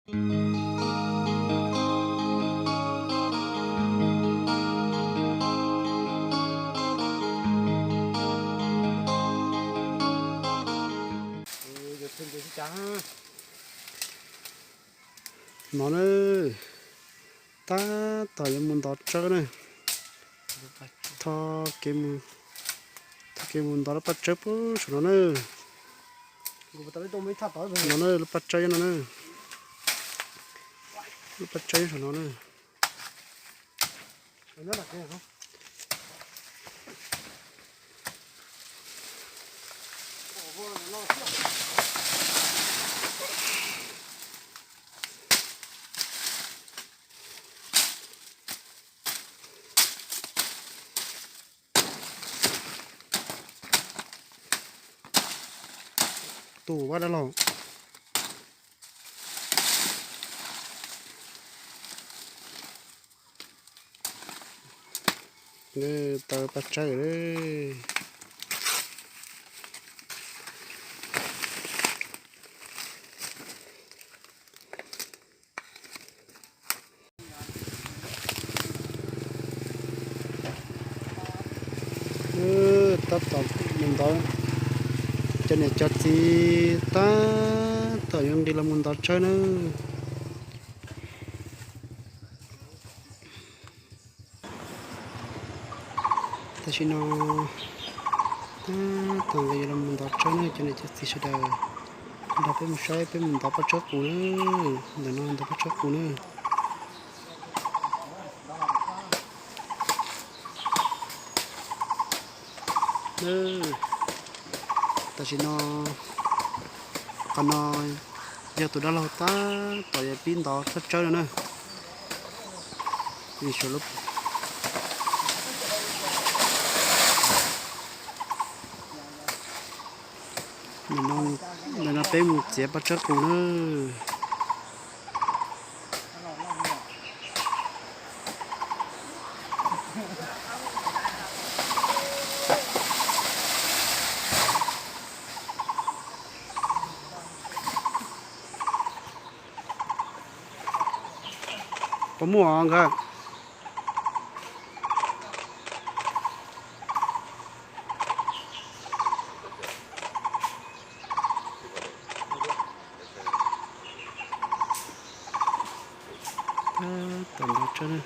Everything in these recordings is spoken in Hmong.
No na, tab tom yuav mus ntov tsawb na. Tho kev mus, tho kev mus ntov lub paj tsawb puag saum no na. No na, lub paj tsawb no na. Lub paj tsawb nyob saum no na. Tus vaj dab laug. Tau paj tsawb lawm. Tab tom mus ntov, cov niam cov txiv tab tom yuav nqis los mus ntov tsawb na. Tam sim no tab tom nqis los mus ntov tsawb na cov niam cov txiv sawv daws. Nrog peb mus saib peb mus ntov paj tsawb qus na. Ntawm no ntov paj tsawb qus na. Tam sim no qhov no yog tus dab laug tab tom yuav pib ntov paj tsawb no na. Ntawm no peb mus txiav paj tsawb qus na. Puas muaj nkawd? Tom ntov tsawb na.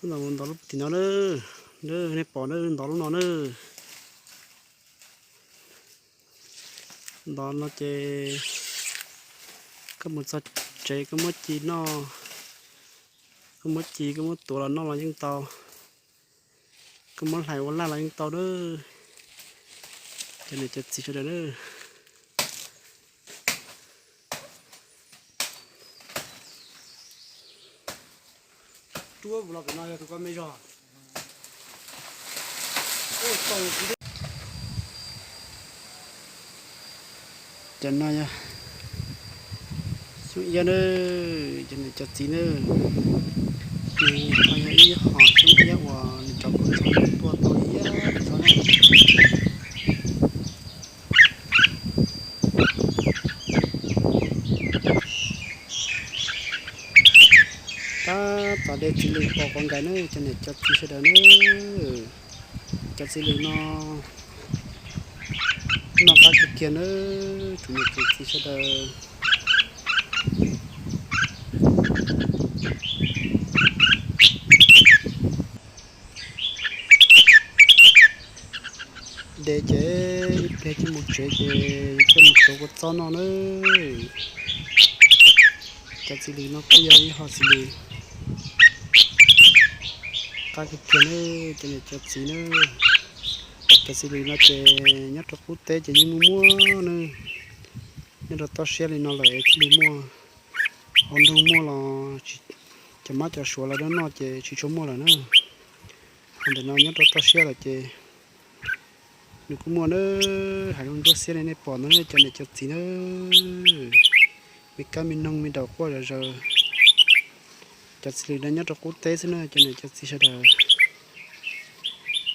Ntov mus ntov lub tim no na, nej pom na, ntov lub no na. Ntov no ces koj mus txog tsev koj muab ci noj, koj muab ci koj muab tuav los noj los yeej tau, koj muab hlais ua laj los yeej tau na. Cov niam cov txiv sawv daws na. Cov no yog xyoob iab na, cov niam cov txiv na. Nws ho yog ib hom xyoob iab uas nws cov kua txob tuaj tau ib yam li txhob na. Tab tom de txiv lws pom quav nkaus na cov niam cov txiv sawv daws na. Cov txiv lws no noj qab kawg kiag na, tsoom niam tsoom txiv sawv daws. De ces ib pliag coj mus tsev ces coj mus tuav kua txob noj na. Cov txiv lws no kuj yog ib hom txiv lws qab kawg kiag na, cov niam cov txiv na. Cov txiv lws no ces nyob rau qub teb ces yeej muaj muaj na, nyob rau toj siab li no lawm thiaj li muaj. Hauv nroog muaj los cov mab cov suav los dab noj ces tsis tshua muaj lawm na. Ho ntawm no nyob rau toj siab lawm ces nws kuj muaj na. Hais lub nruab xiab li nej pom no cov niam cov txiv na, me kab me noog me daum quaj zom zaws. Cov txiv lws no nyob rau qub teb xwb na cov niam cov txiv sawv daws,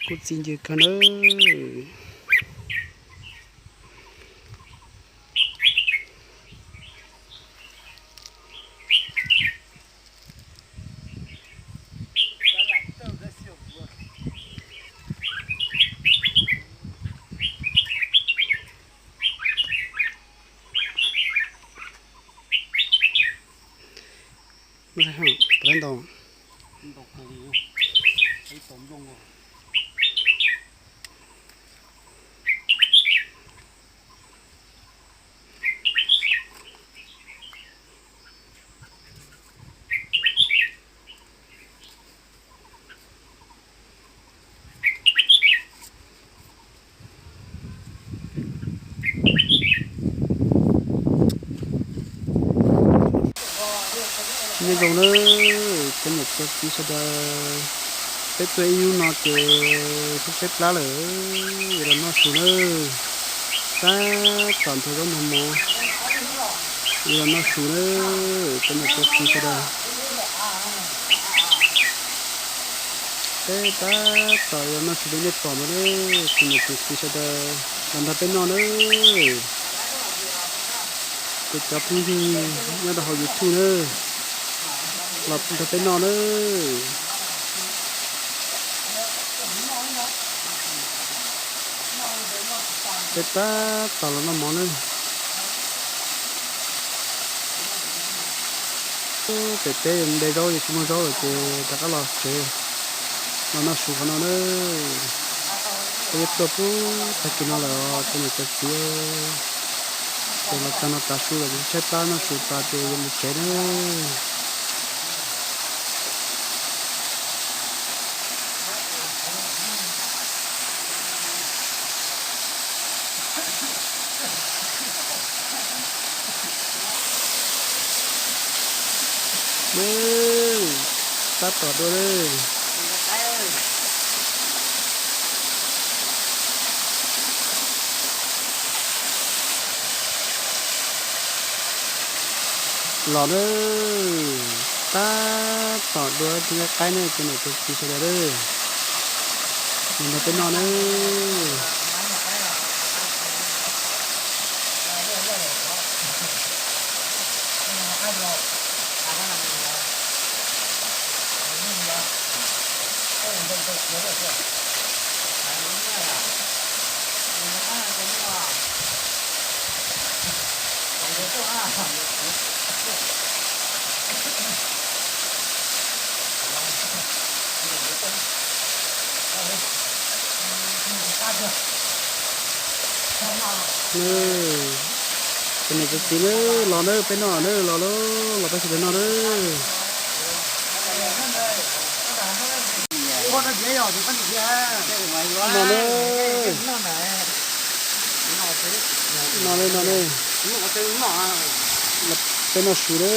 kuj txi ncw kawg nawb. Nyob zoo na, cov niam cov txiv sawv daws, peb tuaj ib hnub no ces peb tshaib plab lawm, yuav los noj su na. Tab tom nthuav zaub nthuav mov, yuav los noj su na, cov niam cov txiv sawv daws. Peb tab tom yuav noj su li nej pom no na, cov niam cov txiv sawv daws los nrog peb noj na. Kuv cov phooj ywg nyob rau hauv YouTube na, los nrog peb noj na. Peb tab tom los noj mov na. Pem teb nte zaub es tsis muaj zaub lawm ces rov qab los tsev, los noj su qhov no na. Peb yuav tuaj puag tag kis no lawm cov niam cov txiv. Ces los txog no tav su lawm, tshaib plab noj su tas ces yuav mus tsev na. Tab tom dua lawm. Los na, tab tom dua tus nqaij qaib ne, cov niam cov txiv sawv daws, nrog peb noj na. Cov niam cov txiv na, los na, peb noj na, los lauj, los peb sawv daws noj na. Noj na. Noj na, noj na. Peb noj su na.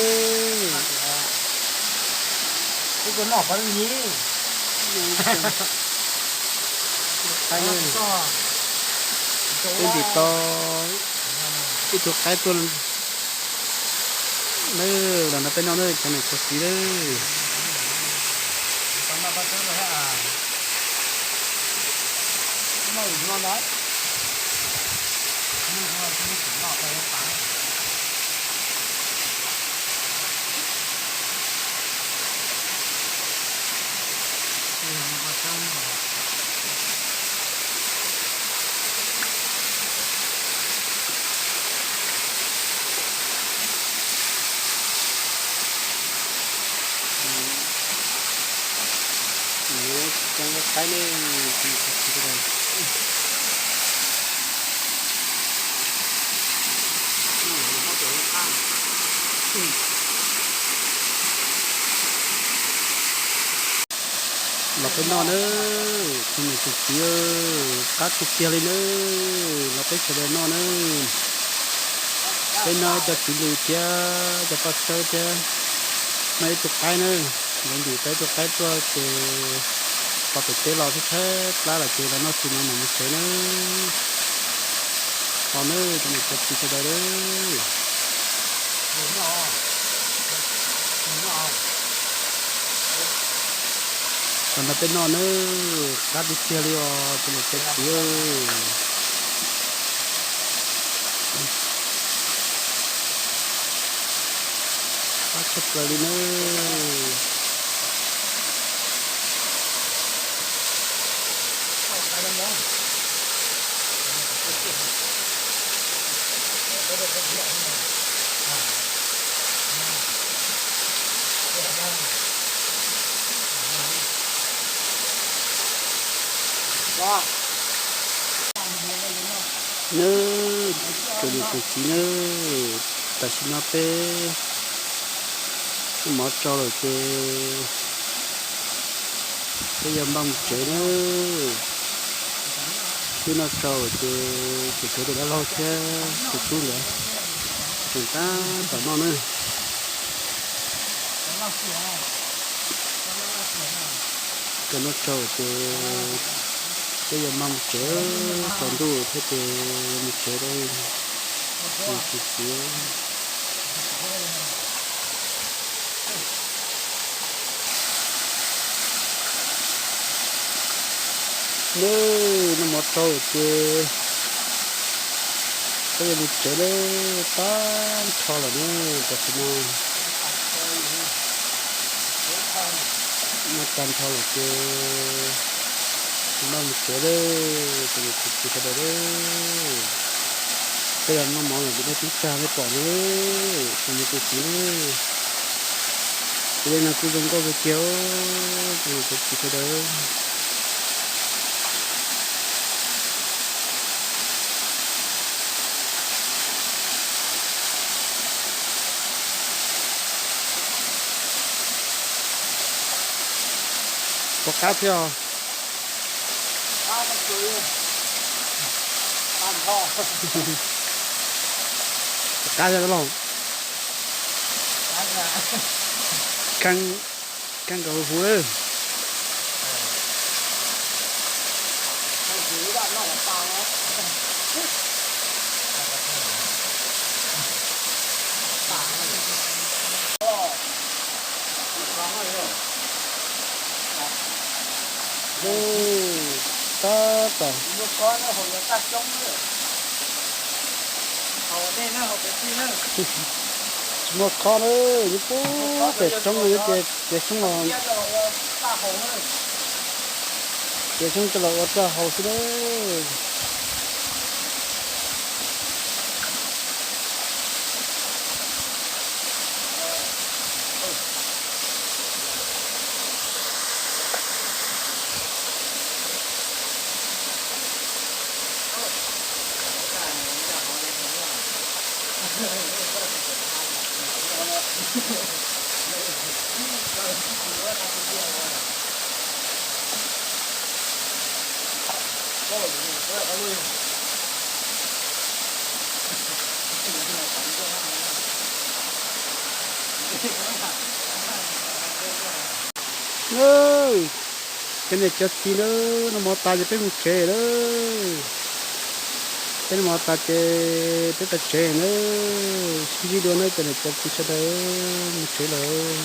Peb ntim tau ib tug qaib tuaj na, los nrog peb noj na cov niam cov txiv na. Los Peb noj nawb, tus niam tus txiv, qab tiag tiag li nawb, los peb sawv daws noj nawb. Peb noj ib co txiv lws thiab cov paj tsawb thiab, noj ib tug qaib nawb. Ntawd ntim tau ib tug qaib tuaj ces pom pem teb los thawb thawb plab lawm ces los noj tsis no mam mus tsev nawb. Los nawb cov niam cov txiv sawv daws nawb. Los nrog peb noj nawb, qab tiag tiag li os cov niam cov txiv. Qab tshaj plaws li nawb. Nawb, cov niam cov txiv nawb, tam sim no peb noj mov tsau lawm ces peb yuav npaj mus tsev nawb. Twb noj tsau lawm ces tseem tshuav tus dab laug thiab tus tub ntawd tseem tab tom noj nawb. Twb noj tsau lawm ces peb yuav npaj mus tsev, tsaus ntuj thiab ces mus tsev da. Txiv, nawb, noj mov tsau lawm ces peb yuav mus tsev lawm, tag nrho lawm nawb tam sim no. Noj tag nrho lawm ces npaj mus tsev lawm, cov niam cov txiv sawv daws lawm. Peb yuav noj mov lawm ces nej twb tsag nej pom nawb, tus niam tus txiv nawb. Ces dej no kuj zoo nkauj kawg kiag, cov niam cov txiv sawv daws. Pom qab thiab os. Pom qab thiab los. Kheej, kheej nkaus huv lawm. Tab tom tsis muaj khob na, nyob puag pem roob no, nyob ces kev xyoob los, kev xyoob coj los ua raj haus xwb na. Nawb, cov niam cov txiv nawb, noj mov tas ces peb mus tsev lawm. Peb noj mov tas ces peb pais tsev nawb. Sib ntsib dua nawb cov niam cov txiv sawv daws, mus tsev lawm.